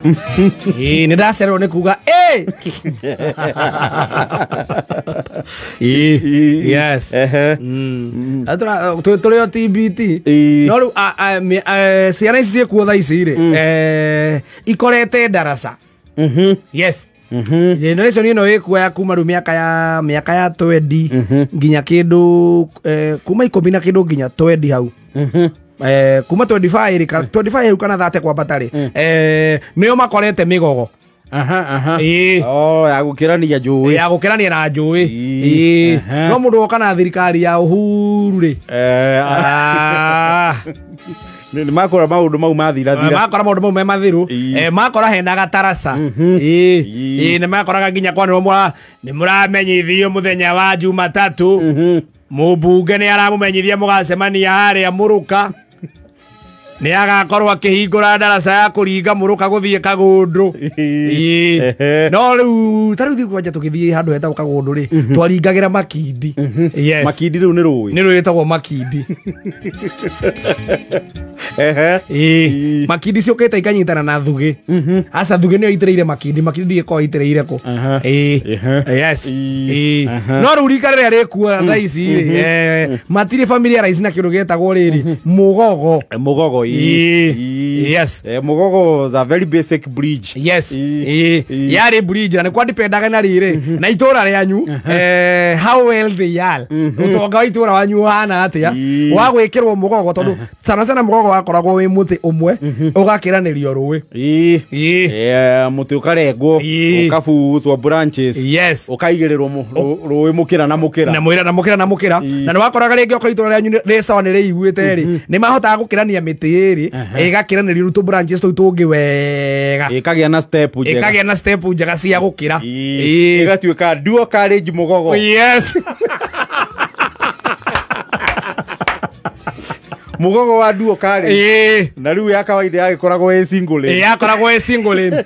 Ĩĩ, nĩ ndacererwo nĩ kuga ĩ. Ĩĩ, yes. Ehe. Tũrĩ o TBT. Ĩĩ. No rĩu ciana ici ciĩkuo thaa ici rĩ, ikorete ndaraca. Yes, generation ĩno ĩkuo ya kuma rĩu mĩaka ya 20 nginya kĩndũ, kuma 10 na kĩndũ nginya 20 hau, kuma 25 rĩ, 25 hau kana 30 kwambata rĩ, nĩo makorete mĩgogo. Aha, aha. Ĩĩ. Oh, ya gũkĩrania njũĩ. Ya gũkĩrania na njũĩ. Ĩĩ. Ĩĩ. Aha. No mũndũ woka na thirikari ya Uhuru rĩ, ah, nĩ makora maũndũ mau mathirathira. Makora maũndũ mau me mathiru. Ĩĩ. Makora hena gataraca. Ĩĩ. Ĩĩ, nĩ makoraga nginya kwanĩrwo nĩ mũramenyithio mũthenya wa Jumatatu, mũmbunge nĩ aramũmenyithia mũgacemania harĩa Mũrũka, nĩ agakorwo akĩhingũra ndaraca ya kũringa Mũrũka gũthiĩ Kagũndũ. Ĩĩ. No rĩu ta rĩu thiĩ kwanja tũgĩthiĩ handũ hetagwo Kagũndũ rĩ, twaringagĩra Makindi. Yes. Makindi rĩu nĩ rũĩ? Nĩ rwĩtagwo Makindi. Ĩĩ. Makindi ciũkĩte ikanyitana na Thugĩ. Aca, Thugĩ nĩyo itĩrĩire Makindi. Makindi ndĩgĩkorwo itĩrĩire kũ. Ĩĩ. Yes. Ĩĩ. Ĩĩ. No rĩu rika rĩrĩa rĩkuo thaa ici rĩ, matirĩ familiarize na kĩndũ gĩtagwo rĩrĩ mũgogo. Mũgogo, ĩĩ. Ĩĩ. Ĩĩ. Yes. Mũgogo was a very basic bridge. Yes. Ĩĩ. Ĩĩ. Ĩĩ. Yarĩ bridge na nĩ kwandipendaga na rĩrĩ na itũra rĩanyu, how well they are, ũtonga wa itũra wanyu ũhana atĩa, wa gwĩkĩrwo mũgogo, tondũ sana sana mũgogo wakoragwo wĩ mũtĩ ũmwe ũgakĩranĩrio rũĩ. Ĩĩ. Ĩĩ. Mũtĩ ũkarengwo, ũkabutwo branches, ũkaigĩrĩrwo rũĩ mũkĩra na mũkĩra. Na mwĩra na mũkĩra na mũkĩra. Na nĩ wakoraga rĩngĩ okorwo itũra rĩanyu rĩ sawa, nĩ rĩiguĩte rĩ, nĩ mahotaga gũkĩrania mĩtĩ ĩrĩ, ĩgakĩranĩrio rĩu tũ branches tũu tũngĩ wega. Ĩkagĩa na step njega. Ĩkagĩa na step njega cia gũkĩra. Ĩĩ. Ĩgatuĩka dual carriage mũgogo. Yes. Mũgogo wa dual carriage. Na rĩu ya kawaida yagĩkoragwo ĩ single lane. Yakoragwo ĩ single lane.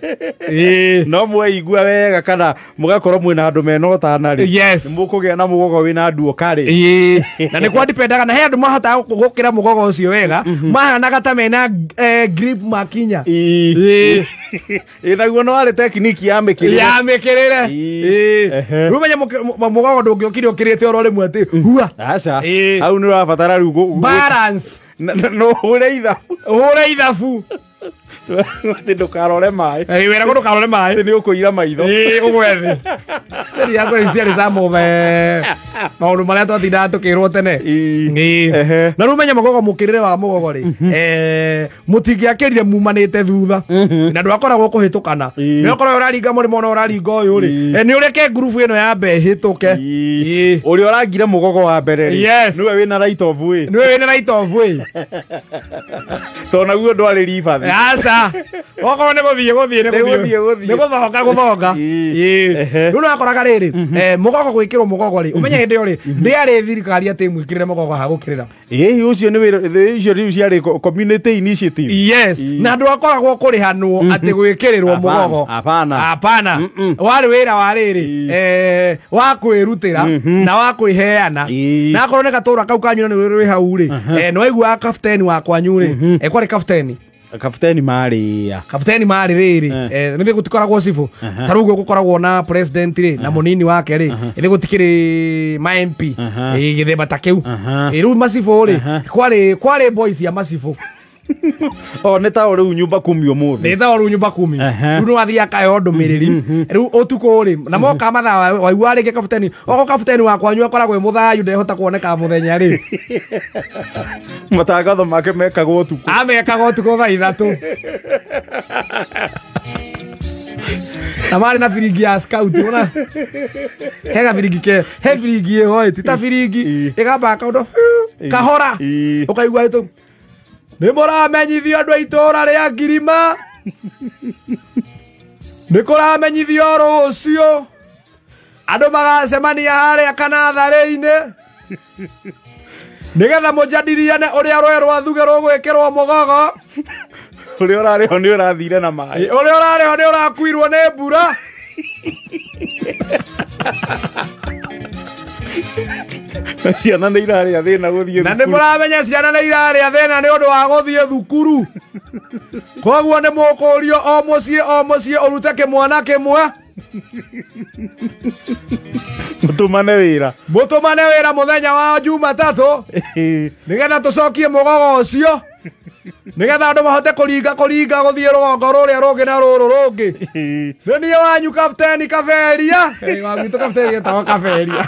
Ĩĩ. No mweigua wega kana mũgakorwo mwĩna andũ mena ũtana rĩ, nĩ mũkũgĩa na mũgogo wĩna dual carriage. Ĩĩ. Na nĩ kwandipendaga na he andũ mahotaga gũkĩra mũgogo ũcio wega, mahanaga ta mena grip makinya. Ĩĩ. Ĩ, naguo no warĩ technique ya mĩkĩrĩre. Ya mĩkĩrĩre. Ĩĩ. Ĩĩ. Rĩu menye mũgogo ndũngĩokire ũkĩrĩte oro rĩmwe atĩ hua. Aca. Ĩĩ. Hau nĩ ũrabatara rĩu balance. No ũhũre ithabu. Ũhũre ithabu. Atĩ ndũkarore maĩ. Ĩĩ, wĩra ndũkarore maĩ. Atĩ nĩ ũkũira maitho. Ĩĩ, ũgwe thĩ. Theri yakwa ciarĩ ca mũthe maũndũ marĩa twatindaga tũkĩrwo tene. Ĩĩ. Ĩĩ. Na rĩu menye mũgogo, mũkĩrĩre wa mũgogo rĩ, mũtingĩakĩrire mumanĩte thutha na ndwakoragwo kũhĩtũkana. Nĩ okorwo ũraringa mũrĩmo na ũraringa ũyũ rĩ, nĩ ũreke ngurubu ĩno yambe ĩhĩtũke. Ĩĩ. Ũrĩa ũrangire mũgogo wa mbere rĩ, nĩwe wĩna right of way. Nĩwe wĩna right of way. Tondũ naguo ndwarĩ ribathi. Aca, okorwo nĩ gũthiĩ gũthiĩ nĩ Nĩ gũthiĩ gũthiĩ. nĩ gũthonga gũthonga. Ĩĩ. Ĩĩ. Rĩu nĩwakoraga rĩrĩ, mũgogo gwĩkĩrwo mũgogo rĩ, ũmenye hĩndĩ ĩyo rĩ, ndĩarĩ thirikari atĩ mwĩkĩrĩre mũgogo hagũkĩrĩra. Ĩĩ, ũcio nĩ wĩra icio rĩu ciarĩ community initiative. Yes. Ĩĩ. Na ndwakoragwo kũrĩhanwo atĩ gwĩkĩrĩrwo Hapana, mũgogo. hapana. Hapana, warĩ wĩra wa rĩrĩ, wa kwĩrutĩra na wa kwĩheana. Ĩĩ. Na akorwo nĩ gatũra kau kanyu na nĩ rwĩ hau rĩ, nĩwaiguaga kabuteni wa kwanyu rĩ, kwarĩ kabuteni. Kapteni marĩa? Kapteni marĩ rĩrĩ, nĩ gũtikoragwo cibũ ta rĩu ũguo gũkoragwo na president rĩ na mũnini wake rĩ, nĩ gũtikĩrĩ ma MP. Gĩthemba ta kĩu. Rĩu macibũ rĩ, kwarĩ boys ya macibũ. O nĩ ta o rĩu nyumba kumi ũmũthĩ. Nĩ ta o rĩu nyumba kumi. Rĩu nĩ wathiaga kayo ndũmĩrĩri rĩu ũtukũ rĩ, na moka mathaa waigua rĩngĩ kapteni oko, kapteni wa kwanyu akoragwo e mũthayu, ndehota kuoneka mũthenya rĩ. Matangatho make mekagwo ũtukũ. Amekaga ũtukũ thaa 3 na marĩ na biringi ya scout, ona he gabiringi ke he biringi ĩho ĩ ti ta biringi. Ĩgamba kaũndũ kahora. Ũkaigua ĩtũ nĩ mũramenyithio andũ a itũũra rĩa Ngirima, nĩ kũramenyithio rũciũ andũ magacemania harĩa kanatharĩ-inĩ nĩgetha mũjadiriane ũrĩa rũĩ rwa Thuge rũgwĩkĩrwo mũgogo. Ũrĩa ũrarĩ ho nĩ ũrathire na maĩ. Ũrĩa ũrarĩ ho nĩ ũrakuirwo nĩ mbura. Na ciana nĩ irarĩa thĩna gũthiĩ Na nĩ mũramenya ciana nĩ irarĩa thĩna nĩ ũndũ wa gũthiĩ thukuru. Koguo nĩ mũkũrio o mũciĩ ũrute kĩmwana kĩmwe. Mũtũmane wĩra. Mũtũmane wĩra mũthenya wa Jumatatũ. Nĩgetha tũcokie mũgogo ũcio. Nĩgetha andũ mahote kũringa gũthiĩ rũgongo rũrĩa rũngĩ na rũrũ rũngĩ. Nĩ niĩ wanyu Kapteni Kaberia. Wa gwitũ Kapteni etagwo Kaberia.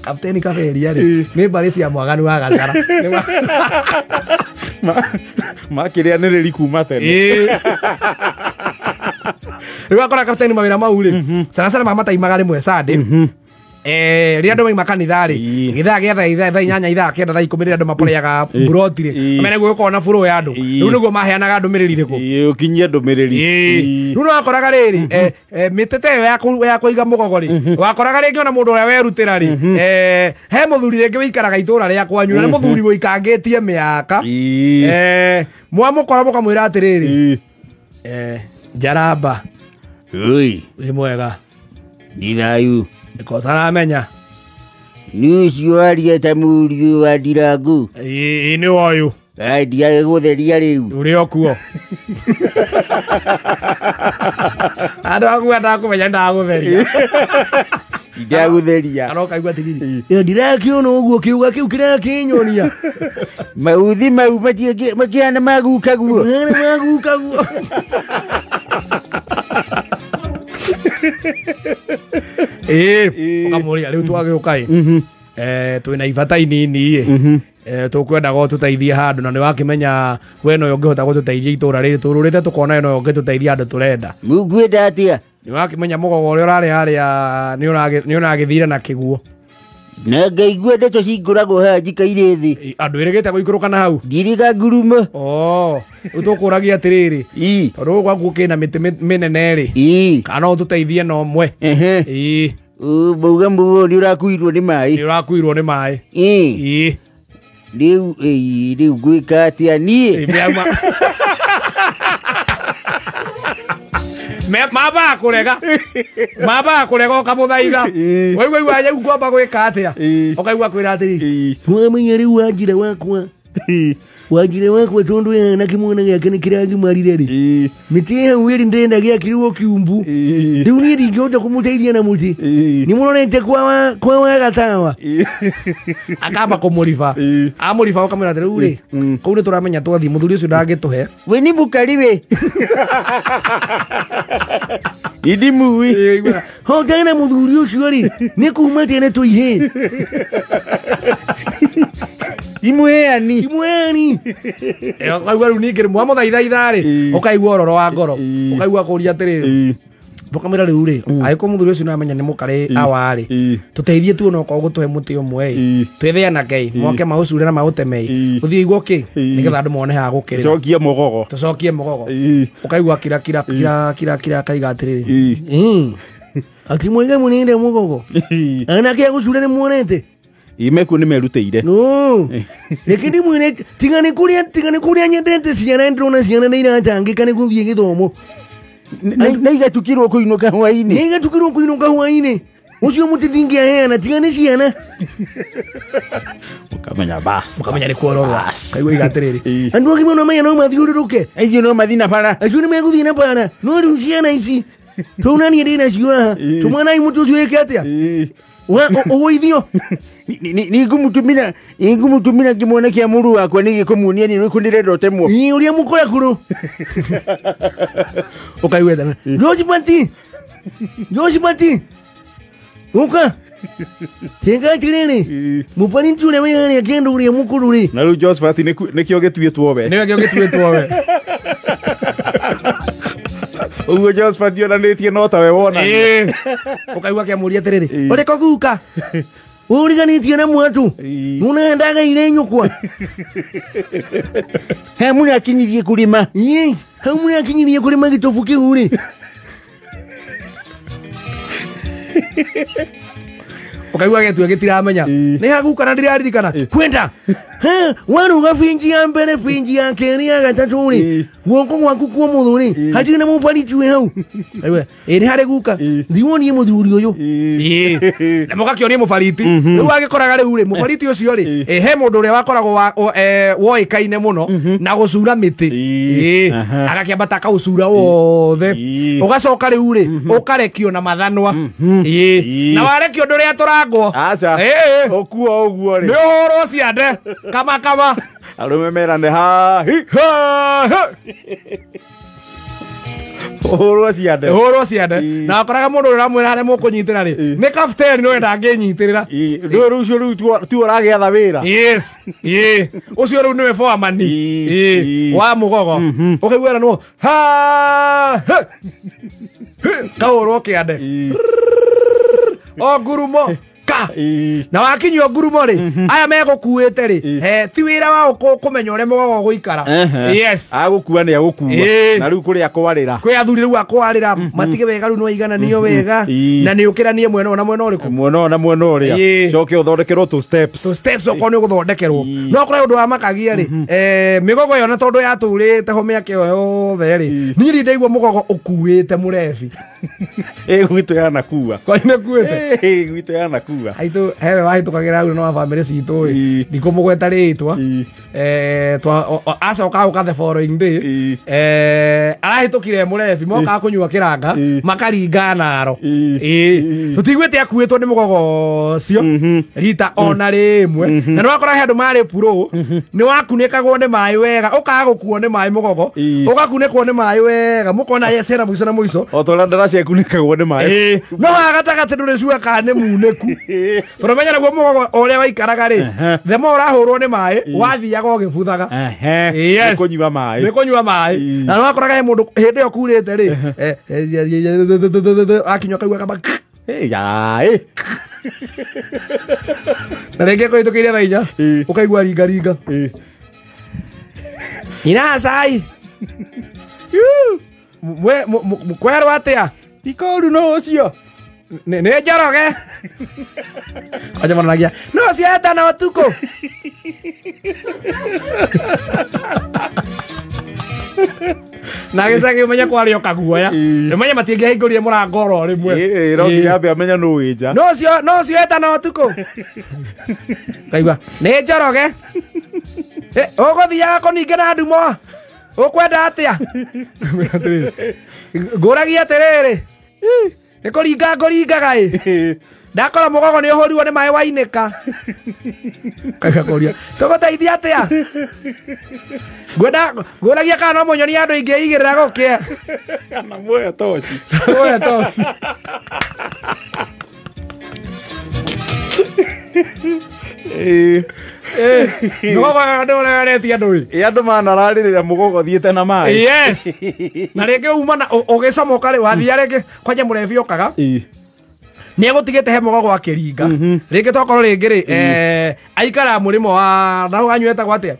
Kapteni Kaberia rĩ nĩ mbarĩ cia Mwaganu wa Gacara. Makĩrĩanĩrĩri kuma tene. Rĩu akora Kapteni mawĩra mau rĩ sana sana mamataimaga rĩmwe Sunday. Rĩrĩa andũ maima kanitha rĩ gĩthaa gĩa thaa 8 ithaa 9 thaa 10 rĩrĩa andũ maporeaga mburoti rĩ mamenye gũgĩkorwo na bũrũ ya andũ rĩu nĩguo maheanaga ndũmĩrĩri rĩkũ ũkinyie ndũmĩrĩri. Rĩu nĩwakoraga rĩrĩ mĩtĩ ta ĩyo ya kũiga mũgogo rĩ wakoraga rĩngĩ ona mũndũ ũrĩa werutĩra rĩ he mũthuri rĩngĩ wĩikaraga itũra rĩa kwanyu na nĩ mũthuri wĩikangĩtie mĩaka mwamũkora mũkamwĩra atĩrĩrĩ njaramba Oi wĩ mwega ni thayũ Nĩko ũtaramenya nĩ ũcio aria ta mũriũ wa Ndirangu. Ĩĩ nĩ ũyũ. Ai ndiagĩgũtheria rĩu. Ũrĩ o kuo. Andũ aku endaga kũmenya ndagũtheria. Ndagũtheria. Aroka igua tigiri. Ĩyo ndirakĩona ũguo kĩuga kĩu kĩrakĩnyonia. Mauthi mau makĩhana maguka guo. Mahana maguka guo. Ũkamũria rĩu twagĩũka ĩ twĩna ibata inini ĩ tũkwendaga ũtũteithie handũ na nĩwakĩmenya we noyo ũngĩhota gũtũteithia itũra rĩrĩ tũrũrĩte tũkona we noyo ũngĩtũteithia handũ tũrenda. Mũkwenda atĩa? Nĩwakĩmenya mũgogo ũrĩa ũrarĩ harĩa nĩũragĩthire na kĩguo. Na ngaigua ndeto cingũragwo haha njikaire thĩ. Andũ ĩrĩgĩte gũikũrũka na hau? Ndirĩga ngurumo. Rĩu tũkũragia atĩrĩrĩ tondũ gũkũ gwaku kĩna mĩtĩ mĩnene rĩ kana no ũtũteithie na ũmwe. Mauga mũgogo nĩ ũrakuirwo nĩ maĩ. Nĩ ũrakuirwo nĩ maĩ. Rĩu rĩu ngwĩka atĩa niĩ? Mambaga kũrega ũkamũthaitha waigua igua rĩu ngwamba gwĩka atĩa ũkaigua kwĩra atĩrĩrĩ twamenya rĩu wanjira wakwa tondũ ena kĩmwana gĩake nĩ kĩragimarire rĩ mĩtĩ hau ĩrĩ ndĩrenda gĩakĩrwo kiumbu rĩu niĩ ndingĩhota kũmũteithia na mũtĩ nĩ mũrorete kwa wa gatawa akamba kũmũriba amũriba ũkamwĩra atĩ rĩu rĩ kũu nĩ tũramenya twathiĩ mũthuri ũcio ndangĩtũhe we nĩ mũkari we Indimuwi hotana na mũthuri ũcio rĩ nĩ kuma tene tũihĩ Imweani ũkaigua rĩu ningĩ mwamũthaithaitha rĩ ũkaigua ororo wa ngoro ũkaigua kũria atĩrĩrĩ ũkamwĩra rĩu rĩ angĩkorwo mũthuri ũcio nĩamenya nĩ mũkarĩ awa rĩ tũteithie tu onokorwo gũtũhe mũtĩ ũmwe ĩ twĩthe anake ĩ moke maũcure na maũteme ĩ ũthiĩ igwo kĩ nĩgetha andũ mone ha gũkĩrĩra tũcokie mũgogo ũkaigua kira kira kira kira kira akaiga atĩrĩrĩ atĩ mwaiga mũnende mũgogo anake agũcure nĩ muonete Imekuo nĩ merutĩire no reke ndimwĩre tiga nĩ kũrĩa nyendete ciana ndĩrona ciana nĩ iratangĩka nĩ gũthiĩ gĩthomo na igatukirwo kũinũka hwainĩ na igatukirwo kũinũka hwainĩ ũcio mũtĩ ndingĩaheana tiga nĩ ciana ũkamenya bas ũkamenya nĩ kuororwa kaigua iga atĩrĩrĩ andũ agima no maya no mathiũrũrũke acio no mathiĩ na bara acio nĩ megũthiĩ na bara no rĩu ciana ici tũu niĩ ndĩ nacio haha tũmwanai mũtĩ ũcio wĩke atĩa ũgũithio ningumutumira kĩmwana kĩa mũrũ wakwa nĩgĩkũmuonia nĩ rĩrĩkũ ndĩrenda ũtemwo ũrĩa mũkũra kũrũ ũkaigua ethana Joshipati ũka tĩnga atĩrĩrĩ mũparinti ũrĩa wĩ harĩa kĩndũ ũrĩa mũkũrũ rĩ na rĩu Joshipati nĩkĩo gĩtuĩtwo we nĩkĩo gĩtuĩtwo we ũguo Joshipati onanĩtie no tawe wona ũkaigua kĩamũria atĩrĩrĩ ũrĩkũ guka ũriganĩtie na mwatũ nũnandagaire nyũkwa he mũrakinyirie kũrĩma hau mũrakinyirie kũrĩma gĩtobu kĩu rĩ ũkaigua gĩtue gĩtiramenya nĩ haguka na ndĩraririkana kwenda Waruga binji ya mbere binji ya kerĩ ya gatatũ rĩ guoko gwaku kwa ũmotho rĩ hatirĩ na mũbariti wĩ hau. Ĩ nĩ harĩ guka thiwonie mũthuri ũyũ. Na mũgakĩonie mũbariti rĩu agĩkoraga rĩu rĩ mũbariti ũcio rĩ he mũndũ ũrĩa wakoragwo woĩkaine mũno na gũcura mĩtĩ. Agakĩambata akaũcura wothe ũgacoka rĩu rĩ ũkarekio na mathanwa. Na warekio ndũrĩa tũrangwo. Aca ũkuo ũguo rĩ nĩ ũhũrwo ciande kama kama arũme merane ha hi ũhũrwo ciande ũhũrwo ciande. Na wakoraga mũndũ ũrĩa ũramwĩra harĩa mũkũnyitĩra rĩ nĩ kapteni no ndangĩnyitĩrĩra. Rĩu rũcio rĩu tu ũragĩetha wĩra. Yes. Ũcio rĩu nĩwe foreman wa mũgogo ũkaiguĩra nũ ha kahũrwo kĩande o ngurumo ka na wakinyio ngurumo rĩ aya megũkuĩte rĩ ti wĩra wao kũmenya ũrĩa mũgogo ũgũikara. Yes. Agũkua nĩ agũkua na rĩu kũrĩa kwarĩra kwĩ athuri rĩu akwarĩra matige wega rĩu nĩwaigananio wega na nĩ ũkĩranie mwena ũyũ na mwena ũrĩkũ mwena ũyũ na mwena ũrĩa coke ũthondekerwo tũ steps tũ steps okorwo nĩ ũgũthondekerwo. No kũrĩ ũndũ wa makagia rĩ mĩgogo ĩyo na tondũ yatũrĩte ho mĩaka ĩyo yothe rĩ niĩ ndindaigua mũgogo ũkuĩte mũrebi. Gwitũ yanakua kwanyu nĩkuĩte? Gwitũ yanakua aitũ hewe wahĩtũkagĩra hau no wa bamĩrĩ citũ ĩ ndikũmũgweta rĩtwa acoka gũka the following day arahĩtũkire mũrebi mokaga kũnyua kĩranga makaringa naro. Tũtiguĩte akuĩtwo nĩ mũgogo ũcio rita ona rĩmwe. Na nĩwakora he andũ marĩ puro nĩwakunĩkagwo nĩ maĩ wega ũkaga gũkuo nĩ maĩ mũgogo ũgakunĩkwo nĩ maĩ wega mũkona yesera mũico na mũico o ta ũrĩa ndaraca ĩkunĩkagwo nĩ maĩ. No haha gatagatĩ ndũrĩ cua kana nĩ munĩku tondũ menya naguo mũgogo ũrĩa waikaraga rĩ the more ũrahũrwo nĩ maĩ wathiaga ũgĩbuthaga. Nĩ kũnyua maĩ nĩ kũnyua maĩ. Na nĩwakoraga he mũndũ hĩndĩ ĩyo kurĩte rĩ akinyua kaigua kamba na rĩngĩ kũhĩtũkĩire thaa inya ũkaigua ringaringa nyina cai kwerwo atĩa tikoru no ũcio nĩ Njoroge kwanja monanagia no ũcio etana ũtukũ. Na gĩcagi ũmenye kwarĩ o kaguoya ũmenye matingĩahingũrire mũrango oro rĩmwe. No nginya ambe amenye nũ wĩ nja. No ũcio etana ũtukũ kaigua nĩ Njoroge ũgũthiaga kũningĩ na ndumo ũkwenda atĩa ngũragia atĩrĩrĩ nĩ kũringa ngũringaga ĩ ndakora mũgogo nĩ ũhũrirwo nĩ maĩ wainĩka kaigua tũgũteithia atĩa ngwenda ngũragia kana no mũnyonie andũ ingĩigĩrĩra gũkĩe kana muoye toci muoye toci. Mũgogo andũ ũregeretie andũ rĩ andũ manararĩrĩra mũgogo thiĩte na maĩ. Yes. Na rĩngĩ uma na ũgĩcomoka rĩ wathia rĩngĩ kwanja mũrebi okaga nĩ egũtigĩte he mũgogo akĩringa rĩngĩ tokorwo rĩngĩ rĩ aikara mũrĩmo wa na hau hanyu etagwo atĩa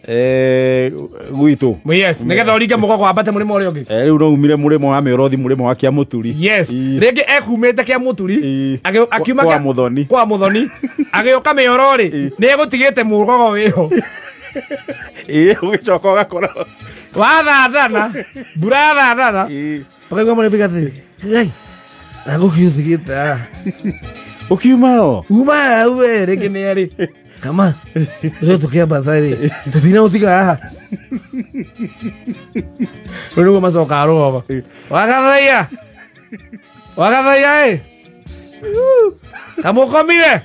gwitũ. Yes, nĩgetha ũringe mũgogo wambate mũrĩmo ũrĩa ũngĩ. Rĩu no umire mũrĩmo wa Mĩorothi mũrĩmo wa Kĩamũturi. Yes. Rĩngĩ ekumĩte Kĩamũturi akiuma kwa Mũthoni kwa Mũthoni agĩũka Mĩoro rĩ nĩ egũtigĩte mũgogo wĩho. Ũgĩcoka ũgakora wathandana mbura yathandana ũkaigua mũrebi gatĩ ngai agũkiuthigĩte ũkiuma o uma hau we rĩngĩ nĩ erĩ kama ũcio tũkĩambata rĩ tũtinagũtiga haha rĩu nĩguo macokaga rũgogo wagathaia wagathaia ĩ kamũkomire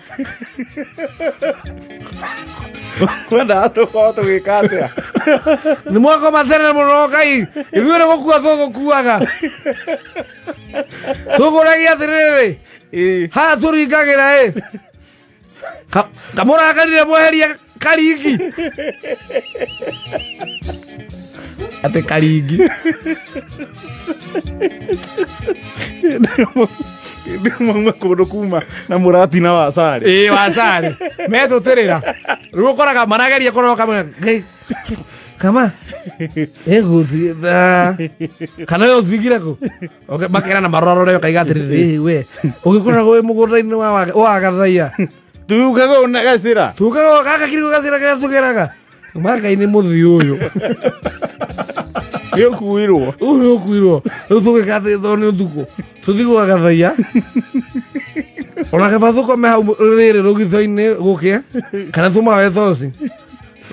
wendaga tũkorwo tũgĩka atĩa nĩ mwakoma tene mũno Ngai ithuĩ nĩ gũkua tũgũkuaga tũkũragia atĩrĩrĩ haha tũringagĩra ĩ kamũrakarire mweherie karingi atĩ karingi mauma kũndũ kuma na mũratina wa carĩ ĩĩ wa carĩ metũtĩrĩra rĩu ũkoraga marageria kũroka Ngai kama ĩgũthiĩ kana ũthigire kũ makerana marorore ũkaiga atĩrĩrĩ we ũgĩkoragwo wĩ mũgũnda-inĩ wa gathaia tugaga una gacĩra tugaga gaka kiriko gacĩra kĩrĩa tũgeraga Makai nĩ mũthii ũyũ. Nĩ ũkuirwo. Ũyũ nĩ ũkuirwo. Rĩu tũgĩgathĩthwo nĩ ũtukũ. Tũthiĩ gwa Gathaiya. Ona kaba tũkome hau rĩrĩ rũgitho-inĩ gũkĩe kana tũmawe toci.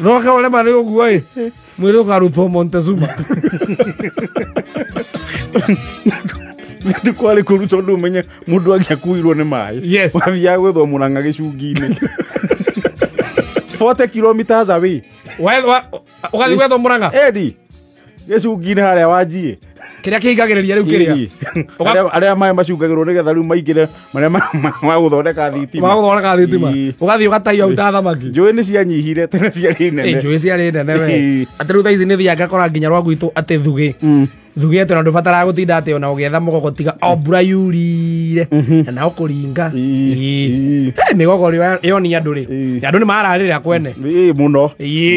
No kaũrema nĩ ũguo ĩ mwĩrĩ ũkarutwo Montezuma. Nĩ kwarĩ kũru tondũ ũmenye mũndũ angĩakuirwo nĩ maĩ. Yes. Wathiaga gwethwo Mũrang'a gĩcungi-inĩ. 40 kilometers away. Ũgathiĩ gwethwo Mũrang'a? Edi. Gĩcungi-inĩ harĩa wanjie. Kĩrĩa kĩhingagĩrĩria rĩu kĩrĩa. Arĩa maĩ macungagĩrwo nĩgetha rĩu maingĩre marĩa ma gũthondeka thitima. Ma gũthondeka thitima. Ũgathiĩ ũgatahio hau ta thamaki. Njũĩ nĩ cianyihire tene ciarĩ nene. Njũĩ ciarĩ nene we. Atĩ rĩu thaa ici nĩ thiaga ngakora nginya rwa gwitũ atĩ thugĩ. Thugĩ atĩ ona ndũbataraga gũtinda atĩ ona ũgĩetha mũgogo tiga o mbura yurire na nao kũringa. Mĩgogo yonia andũ rĩ. Andũ nĩ mararĩrĩra kwene. Mũno.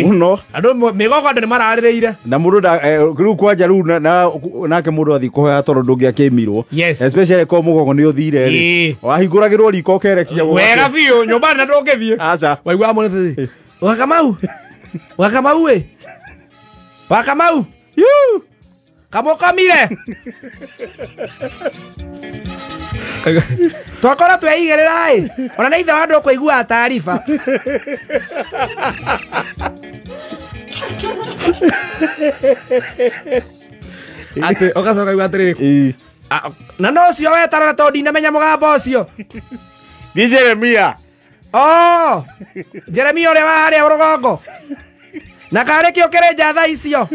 Mũno. Andũ mĩgogo andũ nĩ mararĩrĩire. Na mũndũ rĩu kwanja rĩu nake mũndũ athiĩ kũhoya tondũ ndũngĩakĩmirwo. Especially korwo mũgogo nĩ ũthire rĩ. Wahingũragĩrwo riko ũkerekia. Wega biũ nyũmba na ndũngĩthiĩ. Aca. Waiguaga mũndũ atĩ Wakamau. Wakamau ĩ. Wakamau. Kamukomire. Twakora tweigĩrĩra ĩ. Ona nĩ ithe wa andũ kũigua taariba. Atĩ ũgacoka uga atĩrĩrĩ. Na no ũcio wetara tondũ ndinamenya mũgambo ũcio. Ni Jeremia. Oh, Jeremia ũrĩa wa harĩa rũgongo. Na karĩ kĩo kĩrĩ nja thaa icio.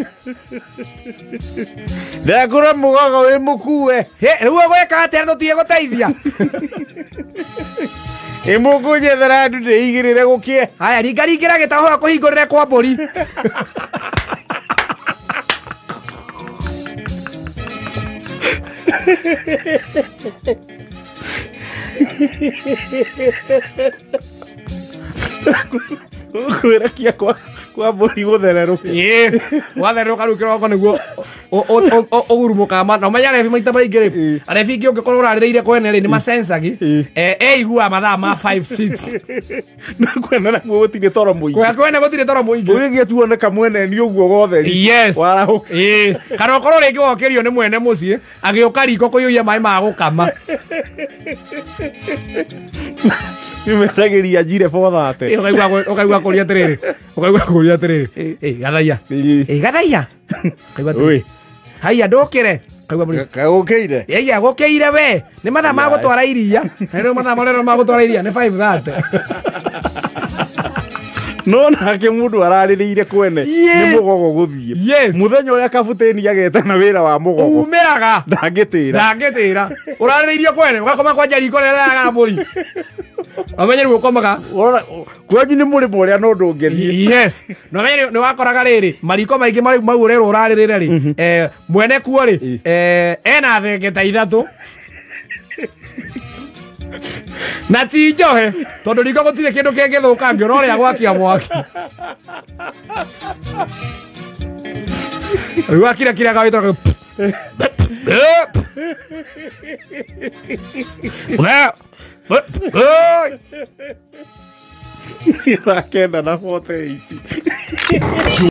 Ndakũra mũgogo wĩ mũkue. Rĩu ũgwĩka atĩa tũtige gũteithia? Ĩ mũkũnyethera andũ ndĩigĩrĩre gũkĩe. Haya ringaringĩra gĩtahũa kũhingũrĩre kwa mbũri. Kwĩrakia kwa mbũri gũthererũke. Ĩĩ, gwathererũka rĩu kĩroko nĩguo ũgurumũkaga na ũmenye arebi maita maingĩ rĩ, arebi ingĩ ũngĩkorwo ũrarĩrĩire kwene rĩ nĩ macensagi. Ĩiguaga mathaa ma 5 6. Na kwene nakuo gũtirĩ toro mũingĩ. Kwene gũtirĩ toro mũingĩ. Ũgĩgĩe tuoneka mwene nĩ ũguo gotheri. Yes. Warahũka. Ĩĩ, kana ũkorwo rĩngĩ wokĩrio nĩ mwene mũciĩ agĩũka riko kũiyũria maĩ ma gũkama. Nĩmendagĩria njire 4:30. Ũkaigua kũria atĩrĩrĩ. Ũkaigua kũria atĩrĩrĩ. Ĩ Gathaiya. Ĩ Gathaiya. Ũkaigua atĩrĩrĩ. Haiya ndũkĩre. Ũkaigua mũrĩ. Gũkĩire. Ĩya gũkĩire we. Nĩ mathaa ma gũtwara iria. Na rĩu mathaa marĩa ma gũtwara iria nĩ 5:30. No nake mũndũ ararĩrĩire kwene nĩ mũgogo gũthiĩ. Mũthenya ũrĩa kabutĩni agetana wĩra wa mũgogo. Umĩraga. Ndangĩtĩra. Ndangĩtĩra. Ũrarĩrĩirio kwene ũgakoma kwanja riko rĩrĩa rĩraga mbũri. Ũmenye rĩu ũkomaga. Kwanyu nĩ mũrĩmo ũrĩa no ndũngĩthiĩ. Yes. Na ũmenye nĩ wakoraga rĩrĩ mariko maingĩ mau ũrerwo ũrarĩrĩre rĩ mwene kuo rĩ ena thenge ta ithatũ. Na ti njohe tondũ riko gũtirĩ kĩndũ kĩngĩthũkangio no rĩa gwakia mwaki. Rĩu akira kira gawĩtwo Thaa 9:48.